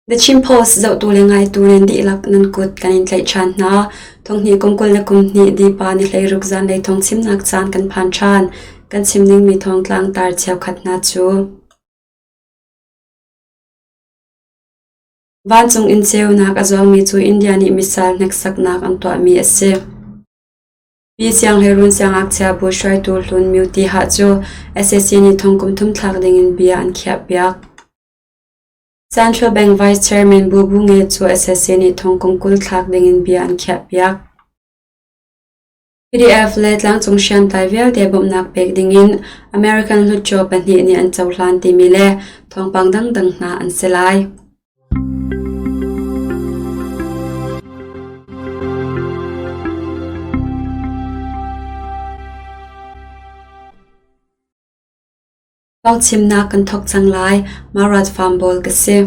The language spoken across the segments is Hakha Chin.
The Chin Post zohtu le ngaitu nan dihlak nan kut kan in tlaih ṭhan hna. Thonghnih kum 20 le kum hnih dipa ni 16 zanlei thawng chimnak caan kan phan ṭhan. Kan chim dingmi thawngtlang tar cheukhat hna cu. Vancung in ceunak a zuangmi cu India nih missile hneksaknak an tuahmi a si. Pi Sianghleirun siangngakchia bu hruaitu hlun Myu Ti Hah cu sac nih thong kum thum thlak dingin bia an khiahpiak. Central Bank Vice Chairman Bu Bu Nge cu sac nih thong kum 20 thlak dingin bia an khiahpiak. PDF le tlangcung hriamtlai vialte bawmhnak pek dingin American Hlutcaw pahnih nih an cohlan timi le thawngpang dangdang hna an si lai. Thawngchimnak kan thawk cang lai. Marat Farm Bawl ka si.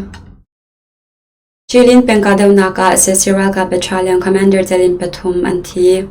Jilin peng kahdohnak ah sac ralkap battalion commander telin pathum an thi.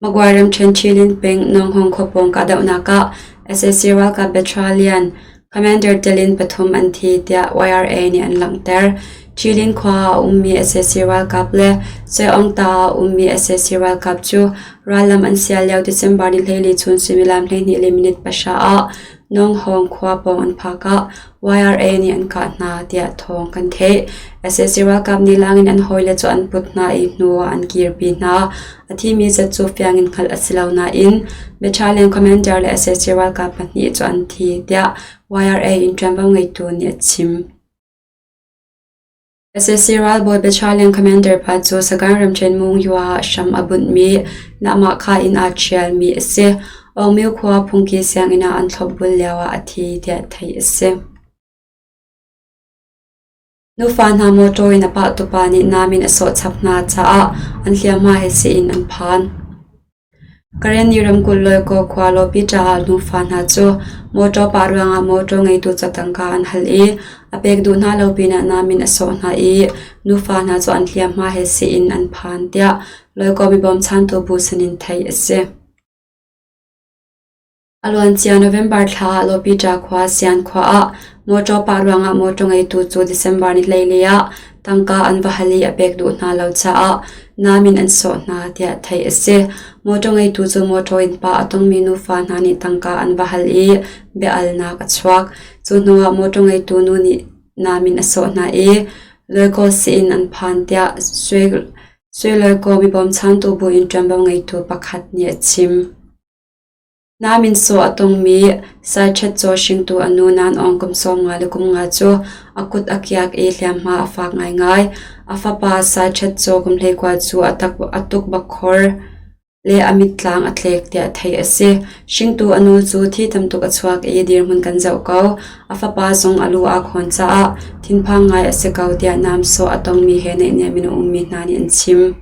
Magway ramṭhen Jilin peng Nawnghong khuapawng kahdohnak ah sac ralkap battalion commander telin pathum an thi tiah YRA nih an langhter. Jilin khua ah a ummi sac ralkap le Seongta ah a ummi sac ralkap cu rallam an sial lio December ni 14 chun suimilam 12 le minute pahra ah Nawnghong khua pawng an phak ah YRA nih an kah hna tiah thawng kan theih. Sac ralkap nih lang in an hawile cu an put hna i hnu ah an kirpi hna. A thimi zat cu fiang in hngalh a si lo nain battalion commander le sac ralkap pahnih cu an thi tiah YRA in ṭuanvo ngeitu nih a chim. Sac ralbawi battalion commander pa cu Sagaing ramṭhen Mungyu ah hram a bunhmi Nahmahkha inn aa ṭhialmi a si. Aungmyo khua phungki sianginn ah an thlopbul lioah a thi tiah theih a si. Nufa hna mawṭaw in a pahtupa nih nam in a sawh chap hna caah an hliamhma he sii-inn an phan. Karenni ramkulh Loikaw khua Lawpita ah nufa hna cu mawṭaw pah ruangah mawṭaw ngeitu ca tangka an hal i a pek duh hna lo pinah nam in a sawh hna i nufa hna cu an hliamhma he sii-inn an phan tiah Loikaw mi bawmchantu bu sinin theih a si. A luancia November thla ah Lawpita khua Sian khua ah mawṭaw pah ruangah mawṭaw ngeitu cu December ni 14 ah tangka an va hal i a pek duh hna lo caah nam in an sawh hna tiah theih a si. Mawṭaw ngeitu cu mawṭaw in pah a tongmi nufa hna nih tangka an va hal i bia-alnak a chuak. Cu hnuah mawṭaw ngeitu nu nih nam in a sawh hna i Loikaw sii-inn an phan tiah Sui Loikaw mi bawmchantu bu in ṭuanvo ngeitu pakhat nih a chim. Namin sawh a tongmi saiṭhet caw hringtu a nu Nan Aung kum 50 le kum nga cu a kut a kiak i hliamhma a fak ngaingai. A fapa saiṭhet caw kum 19 cu a tukbakhor le a mittlang a tlek tiah theih a si. Hringtu a nu cu thi tam tuk a chuak i dirhmun kan zoh ko. A fapa zong a lu aa khawn caah thinphang ngai a si ko tiah nam sawh a tongmi he naihniam in a ummi hna nih an chim.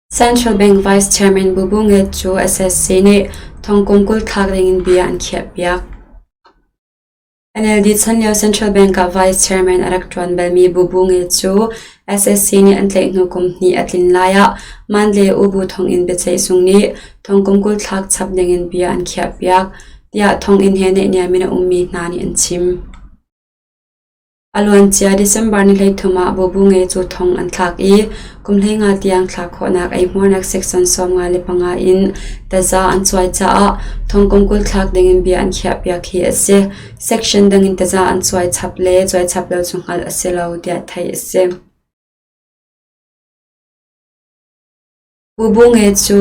Central Bank Vice Chairman Bu Bu Nget cu SSC nih thongkum 20 thlak dingin bia an khiahpiak. NLD chan lio Central Bank ah Vice Chairman a rak ṭuan balmi Bu Bu Nget cu SSC nih an tlaih hnu kum hnih a tlin lai ah Mandalay Ubu thonginn biaceihzung nih thongkum 20 thlak chap dingin bia an khiahpiak, tiah thonginn he naihniam in a ummi hna nih an chim. A luancia December ni 33 ah Bubu Nge cu thong an thlak i kum 15 tiang thlak khawhnak eihmuarnak section 55 in taza an cuai caah thong kum 20 thlak dingin bia an khiahpiak hi a si. Section dang in taza an cuai chap le cuai chap lo cu hngalh a si lo tiah theih a si. Bubu Nge cu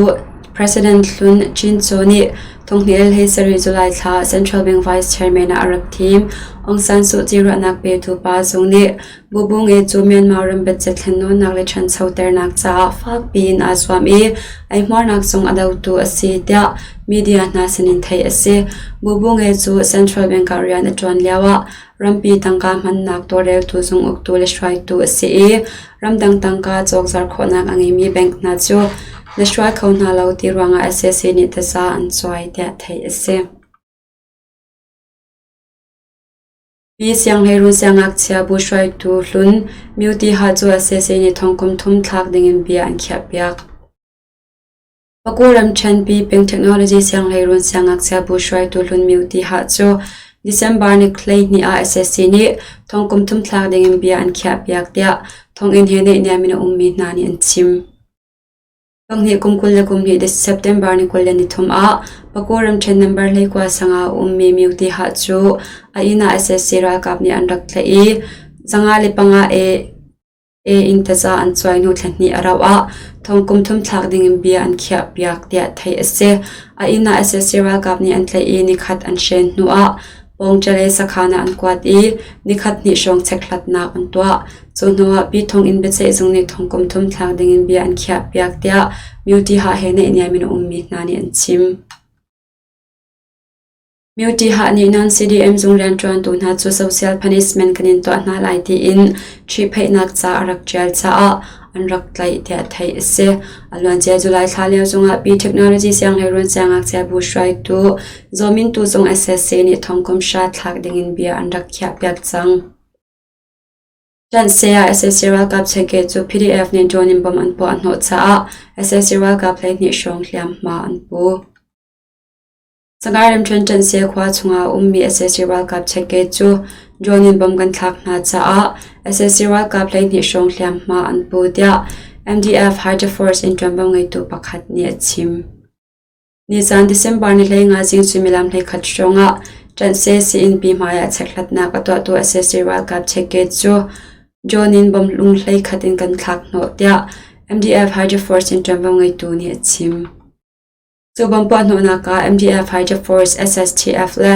President hlun Chin Cho nih thonghnih hlei sarih July thla Central Bank Vice Chairman ah a rak thim. Aung San Suu Kyi ruahnak petu pa zong nih Bubu Nge cu Myanmar ram biacet thlennawnnak le ṭhanchoternak caah fakpi in aa zuam i eihmuarnak zong a dotu a si tiah media hna sinin theih a si. Bubu Nge cu Central Bank ah rian a ṭuan lioah Rampi tangka hmannak tawlreltu zung uktu le hruaitu a si i ramdang tangka cawkzar khawhnak a ngeimi bank hna cu na hruai kho hna lo ti ruangah sac nih taza an cuai tiah theih a si. Pi Sianghleirun siangngakchia bu hruaitu hlun Myo Ti Ha cu sac nih thong kum thum thlak dingin bia an khiahpiak. Paku ramṭhen Pi Peng Technology Sianghleirun siangngakchia bu hruaitu hlun Myo Ti Hah cu December ni 12 ah sac nih thong kum thum thlak dingin bia an khiahpiak tiah thonginn he naihniam in a ummi hna nih an chim. Tonghnih kum 22 September ni 23 ah Paku ramṭhen number 19 sang ah a ummi Myote Hah cu a inn ah sac ralkap nih an rak tlaih i 505 A A in taza an cuai hnu thla hnih a rauh ah thong kum thum thlak dingin bia an khiahpiak tiah theih a si. A inn ah sac ralkap nih an tlaih i nikhat an hren hnuah Pawngṭale sakhan ah an kuat i nikhat hnih hrawng chekhlatnak an tuah. Cu hnuah Pi Thawng biaceihzung nih thong kum thum thlak dingin bia an khiahpiak tiah Myutihah he naihniam in a ummi hna nih an chim. Myutihah nih non-CDM zung rianṭuantu hna cu social punishment kan in tuah hna lai tiin ṭhihphaihnak ca a rak ṭial caah an rak tlaih tiah theih a si. A luancia July thla lio zungah Pi Technology Sianghleiruun Siangngakchia bu hruaitu Zaw Min Tu zung SSC nih thongkum hra thlak dingin bia an rak khiahpiak cang. Ṭanhse ah sac ralkap cheke cu PDF nih drone in bomb an puah hnawh caah sac ralkap 12 hrawng hliamhma an pu. Sagaing ramṭhen Ṭanhse khua chungah a ummi sac ralkap cheke cu drone in bomb kan thlak hna caah sac ralkap 12 hrawng hliamhma an pu tiah MDF Hydro Force in ṭuanvo ngeitu pakhat nih a chim. Nizaan December ni 15 zing suimilam 11 hrawngah Ṭanhse sii-innpi hmaiah chekhlatnak a tuahtu sac ralkap cheke cu drone in bomb lung 11 in kan thlak hnawh tiah MDF Hydro Force in ṭuanvo ngeitu nih a chim. Cu bomb puahhnawhnak ah MDF Hydro Force, SSTF le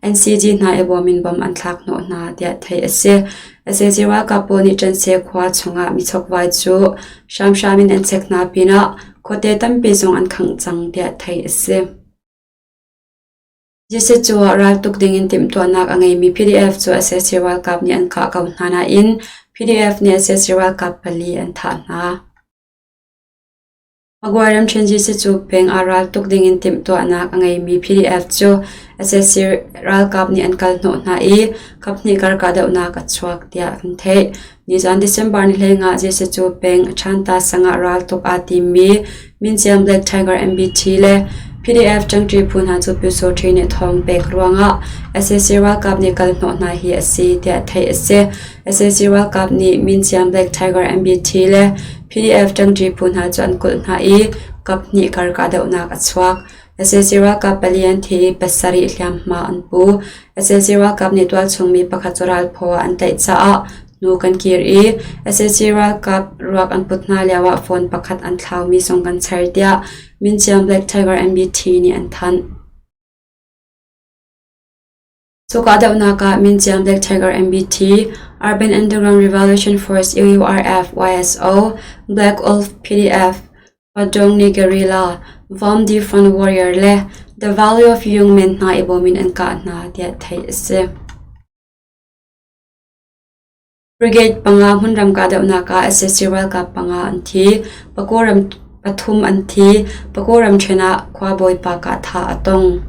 NCG hna i bawm in bomb an thlak hnawh hna tiah theih a si. Sac ralkap pawl nih Ṭanhse khua chungah michokvai cu hramhram in an chek hna pinah khuate tampi zong an khangh cang tiah theih a si. Jesuh cu raltuk dingin timhtuahnak a ngeimi PDF cu sac ralkap nih an kah ko hna nain PDF nih sac ralkap pali an thah hna. Magway ramṭhen Jesuh peng ah raltuk dingin timhtuahnak a ngeimi PDF cu sac ralkap nih an kal hnawh hna i kaphnih kar kahdohnak a chuak tiah kan theih. Nizaan December ni 15 Jesuh peng Chanta sang ah raltuk aa timmi Minciam Black Tiger MBT le PDF ṭangṭi phu hna cu Pyusawṭhi nih thawng pek ruangah sac ralkap nih kal hnawh hna hi a si tiah theih a si. Sac ralkap nih Minciam Black Tiger MBT le PDF ṭangṭi phu hna cu an kulh hna i kaphnih kar kahdohnak a chuak. Sac ralkap pali an thi i pasarih hliamhma an pu. Sac ralkap nih tualchung mi pakhat cu ralphaw ah an tlaih caah hnu kan kir i sac ralkap ruak an put hna lioah phone pakhat an thlaumi zong kan char tiah Minciam Black Tiger MBT nih an thanh. Cu kahdohnak ah Minciam Black Tiger MBT, Urban Underground Revolution Force UURF YSO, Black Wolf PDF, Padongni Guerrilla, Vamdi Front Warrior le The Valley of Young Men hna i bawm in an kah hna tiah theih a si. Brigade panga hmunram kahdohnak ah sac ralkap panga an thi, Paku pathum an thi, Paku ramṭhen ah khuabawi pa kahthah a tong.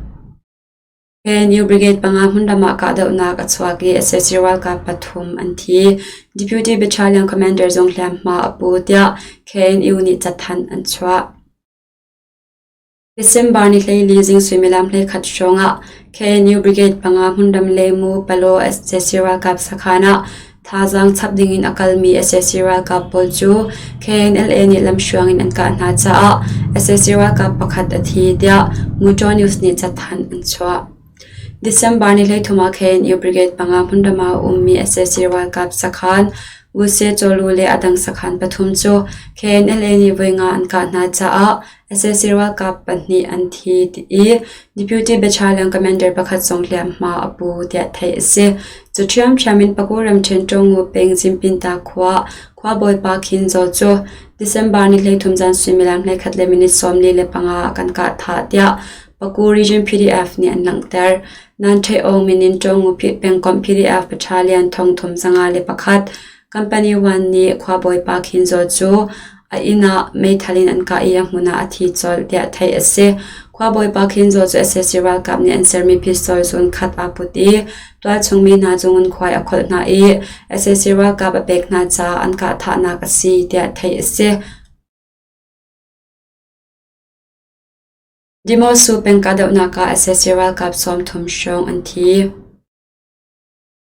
KNU Brigade panga hmunram ah kahdohnak a chuak i sac ralkap pathum an thi. Deputy Battalion Commander zong hliamhma a pu tiah KNU nih cathanh an chuah. December ni 14 zing suimilam 11 hrawng ah KNU Brigade panga hmunram Lemu Palo sac ralkap sakhan ah thazaang chap dingin a kalmi sac ralkap pawl cu KNLA nih lamhruang in an kah hna caah sac ralkap pakhat a thi tiah Muṭaw News nih cathanh an chuah. December ni 33 ah KNU Brigade panga hmunram ah a ummi sac ralkap sakhan Wuse Cawlu le a dang sakhan pathum cu KNLA nih voi nga an kah hna caah sac ralkap pahnih an thi i Deputy Battalion Commander pakhat zong hliamhma a pu tiah theih a si. Cu ṭhiamṭhiam in Paku ramṭhen Ṭawngu peng Zimpinta khua khuabawi pa Khin Zaw cu December ni 13 zan suimilam 11 le minute 45 ah kan kah thah tiah Paku Region PDF nih an langhter. Nan Ṭhei Aung min in Ṭawngu pengkomh PDF Battalion 3501 Company 1 nih khuabawi pa Khin Zaw cu a inn ah meithal in an kah i a hmun ah a thi colh tiah theih a si. Khuabawi pa Khin Zaw cu sac ralkap nih an sermi pistol zun khat aa put i tualchung mi hna cu ngunkhuai a kholh hna i sac ralkap a pek hna caah an kah thahnak a si tiah theih a si. Demosu peng kahdohnak ah sac ralkap 30 hrawng an thi.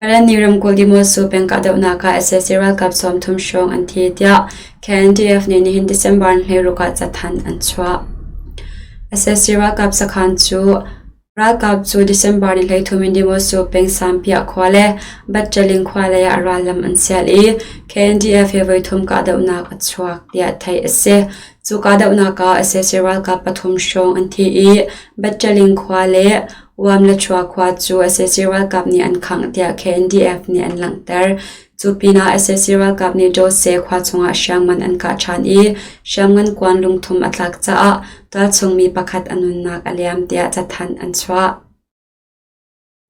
Karenni ramkulh Demosu peng kahdohnak ah sac ralkap 30 hrawng an thi tiah KNDF nih nihin December 16 ah cathanh an chuah. Sac ralkap sakhan cu ralkap cu December ni 13 in Demosu peng Sampiah khua le Batchaling khua lei ah rallam an sial i KNDF he voithum kahdohnak a chuak tiah theih a si. Cu kahdohnak ah sac ralkap pathum hrawng an thi i Batchaling khua le Uamlachua khua cu sac ralkap nih an khangh tiah KNDF nih an langhter. Cu pinah sac ralkap nih Dawse khua chungah hriamngan an kah ṭhan i hriamngan kuan lungthum a tlak caah tualchung mi pakhat a nunnak a liam tiah cathanh an chuah.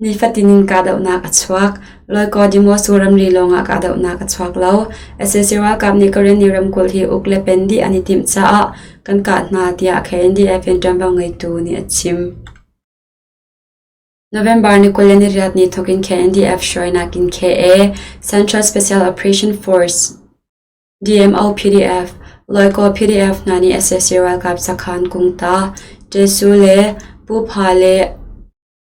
Nifatin in kahdohnak a chuak. Loikaw Demosu ramri lawngah kahdohnak a chuak lo. Sac ralkap nih Karenni ramkulh hi uk le pen dih an i timh caah kan kah hna tiah KNDF in ṭuanvo ngeitu nih a chim. November ni 28 ni thawk in KNDF hruainak in KA, Central Special Operation Force, DMO PDF, Loikaw PDF hna nih sac ralkap sakhan Kungta, Jesu le Pupha le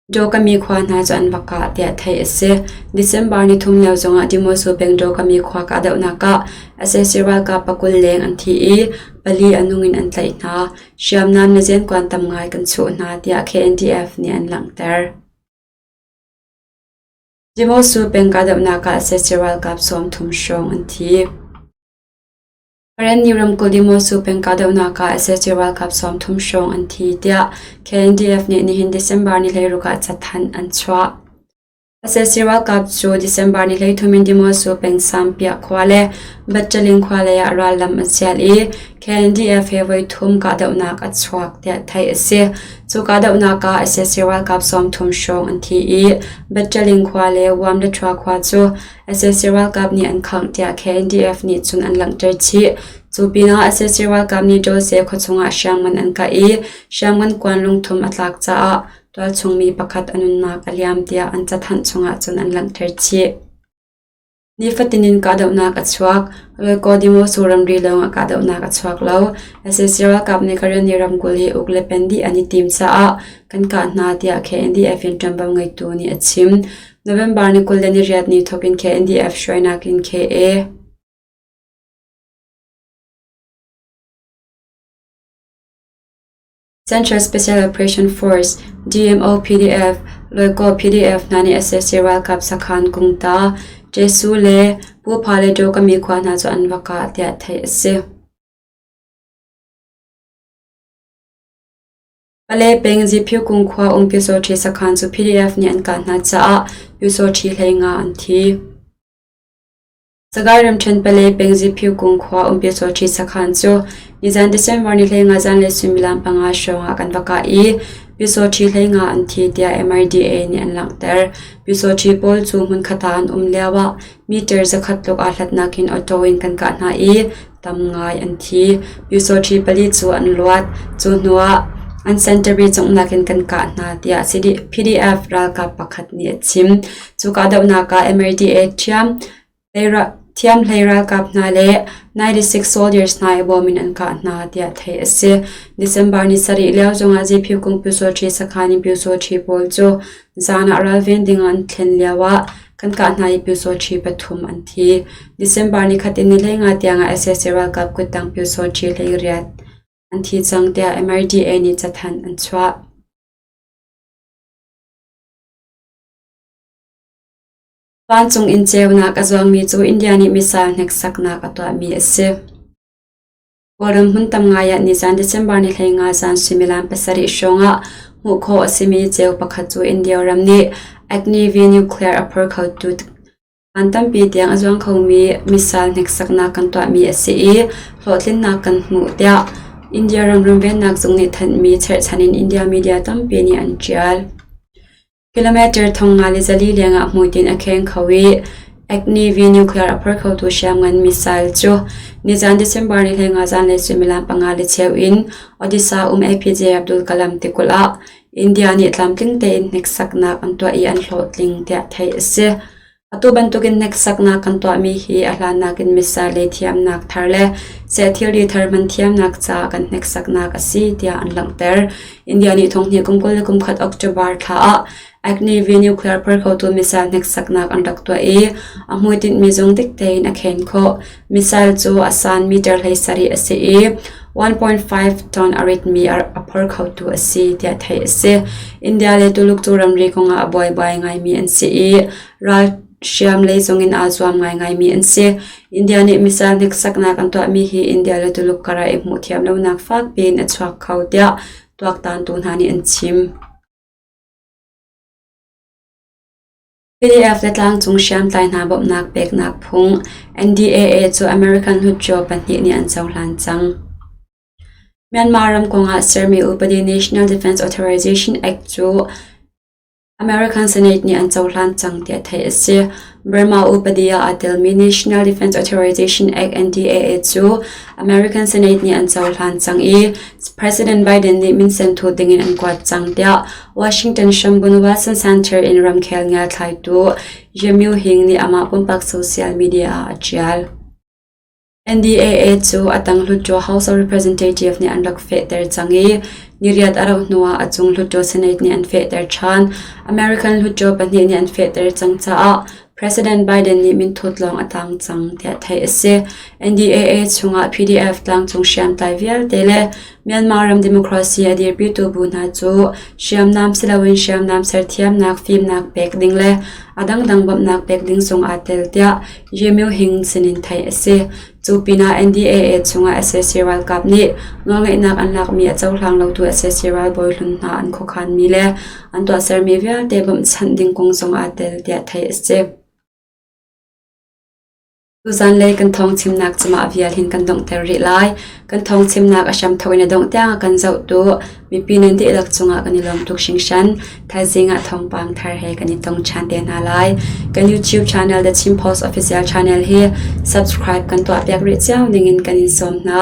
Dawkami khua hna cu an va kah tiah theih a si. December ni thum lio zongah Demosu peng Dawkami khua kahdohnak ah sac ralkap 20 leng an thi i pali a nung in an tlaih hna. Hriamnam le zenkuan tam ngai kan chuh hna tiah KNDF nih an langhter. Demosu peng kahdohnak ah sac ralkap 30 hrawng an thi. Karenni ramkulh Demosu peng kahdohnak ah sac ralkap 30 hrawng an thi tiah KNDF nih nihin December ni 16 ah cathanh an chuah. Sac ralkap cu December ni 33 in Demosu peng Sampiah khua le Batchaling khua lei ah rallam an sial i KNDF he voithum kahdohnak a chuak tiah theih a si. Cu kahdohnak ah sac ralkap 30 hrawng an thi i Batchaling khua le Wamlethua khua cu sac ralkap nih an khangh tiah KNDF nih cun an langhter chih. Cu pinah sac ralkap nih Dawse khuachung ah hriamngan an kah i hriamngan kuan lungthum a tlak caah tualchung mi pakhat a nunnak a liam tiah an cathanh chungah cun an langhter chih. Nifatin in kahdohnak a chuak. Loikaw Demosu ramri lawngah kahdohnak a chuak lo. Sac ralkap nih Karenni ramkulh hi uk le pen dih an i tim caah kan kah hna tiah KNDF in ṭuanvo ngeitu nih a chim. November ni 28 ni thawk in KNDF hruainak in KA Central Special Operation Force, DMO-PDF, Loikaw PDF hna nih sac ralkap sakhan Kungta, Jesu le Pupha le Dawkami khua hna cu an va kah tiah theih a si. Pale peng Ziphyukung khua um Pyusawṭhi sakhan cu PDF nih an kah hna caah Pyusawṭhi 15 an thi. Sagaing ramṭhen Pale peng Ziphyukung khua um Pyusawṭhi sakhan cu nizan December ni 15 zanlei suimilam panga hrawng ah kan va kah i Pyusawṭhi 15 an thi tiah MRDA nih an langhter. Pyusawṭhi pawl cu hmunkhat ah an um lioah meter 100 tluk aa hlatnak in auto in kan kah hna i tam ngai an thi. Pyusawṭhi pali cu an luat. Cu hnuah an sentari cungnak in kan kah hna tiah PDF ralkap pakhat nih a chim. Cu kahdohnak ah MRDA ṭhiam Thiamhlei ralkap hna le 96 soldiers hna i bawm in an kah hna tiah theih a si. December ni sarih lio zongah Ziphyukung Pyusawṭhi sakhan in Pyusawṭhi pawl cu zan ah ralven ding an thlen lioah kan kah hna i Pyusawṭhi pathum an thi. December ni khat in ni 15 tiangah sac ralkap kuttang Pyusawṭhi 18 an thi cang tiah MRDA nih cathanh an chuah. Vancung in ceunak a zuangmi cu India nih missile hneksaknak a tuahmi a si. Kawlram hmun tam ngai ah nizan December ni 15 zan suimilam pasarih hrawngah hmuh khawh a simi ceu pakhat cu India ram nih Agni V nuclear a phor khotu van tampi tiang a zuang khomi missile hneksaknak kan tuahmi a si i hlawhtlinnak kan hmuh tiah India ram runvennak zung nih thanhmi cherhchan in India media tampi nih an ṭial. Kilometer 5400 lengah hmuitinh a kheng kho i Agni V nuclear a phor khotu hriamngan missile cu nizan December ni 15 zanlei suimilam 5:15 in Odisha um APJ Abdul Kalam tikulh ah India nih tlamtling tein hneksaknak an tuah i an hlawhtling tiah theih a si. Atu bantukin hneksaknak kan tuahmi hi a hlannak in missile lei thiamnak thar le seh thilri thar hman thiamnak caah kan hneksaknak a si tiah an langhter. India nih thonghnih kum 21 October thla ah Agni-V nuclear phor khotu missile hneksaknak an rak tuah i a hmuitinhmi zong dik tein a khen khawh. Missile cu a san meter 17 a si i 1.5 ton a ritmi a phor khotu a si tiah theih a si. India le Tuluk cu ramri kongah a buaibai ngaimi an si i ral hriam lei zongin aa zuam ngaingaimi an si. India nih missile hneksaknak an tuahmi hi India le Tuluk karah i hmuhthiam lonak fakpi in a chuak kho tiah tuaktantu hna nih an chim. PDF le tlangcung hriamtlai hna bawmhnak peknak phung NDAA cu American Hlutṭio pahnih nih an cohlan cang. Myanmar ram kongah sermi upadi National Defense Authorization Act cu American Senate nih an cohlan cang tiah theih a si. Burma upadi ah aa telmi National Defense Authorization Act NDAA cu American Senate nih an cohlan cang i President Biden nih minsen thu dingin an kuat cang tiah Washington hrambun Wilson Center in ramkhel ngiathlaitu Jemil Hing nih amah pumpak social media ah a ṭial. NDAA cu a tang Hluttaw House of Representatives nih an rak fehter cang i niriat a rauh hnuah a cung Hluttaw Senate nih an fehter ṭhan. American Hluttaw pahnih nih an fehter cang caah President Biden nih minthut lawng a tang cang tiah theih a si. NDAA chungah PDF tlangcung hriamtlai vialte le Myanmar ram democracy a dirpitu bu hna cu hriamnam siloin hriamnam serthiamnak fimnak pek ding le a dangdang bawmhnak pek ding zong aa tel tiah Yemyu Hing sinin theih a si. Cu pinah NDAA chungah sac ralkap nih nawlngeihnak an lakmi a cohlang lotu sac ralbawi hlun hna an khuakhanmi le an tuahsermi vialte bawmhchanh ding kong zong aa tel tiah theih a si. Tuzanlei kan thawngchimnak cu mah vial hin kan donghter rih lai. Kan thawngchimnak a hramthawk in a dongh tiang a kan zohtu mipi nan dihlak cungah kan i lawm tuk hringhran. Thaizing ah thawngpang thar he kan i tong ṭhan te hna lai. Kan YouTube channel The Chin Post Official Channel hi subscribe kan tuahpiak rih cio ningin kan in sawm hna.